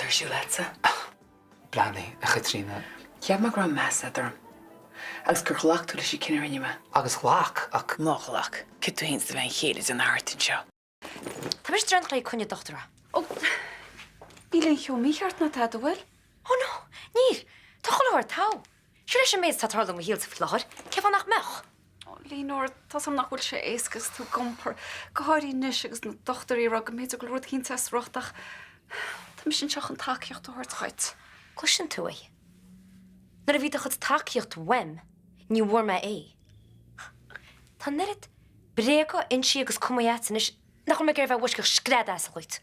ar siúl agatsa? Breathnaigh, a Chaitríona. Cheap mé go raibh meas agat orm. Agus gur ghlac tú leis an cinneadh a rinne mé. Agus ghlac, ach. Má ghlac, cé tú féin is do bhean chéile ag déanamh thart anseo? Tá mise ag dul le coinne dochtúra. Ó, níl aon cheo mícheart ná tada, bhfuil? Ó no, níl. Tá chuile shórt togha. Sure leis an méid atá ag tarlú i mo shaolsa faoi láthair, cén fáth nach mbeadh? Ó, Leonora, tá's a'm nach bhfuil sé éasca agus tú ag iompar, go háirithe anois agus na dochtúirí ag rá go mb'fhéidir go bhfuil rud eicínt as riocht ach tá mise anseo chun tacaíocht a thabhairt dhuit. Cloiseann tú é. Nuair a bhí do chuid tacaíocht uaim, ní bhfuair mé é. Tá an oiread bréaga insithe agus cumtha agat anois nach bhfuil mé ag iarraidh bheith i bhfoisceacht scread asail dhuit.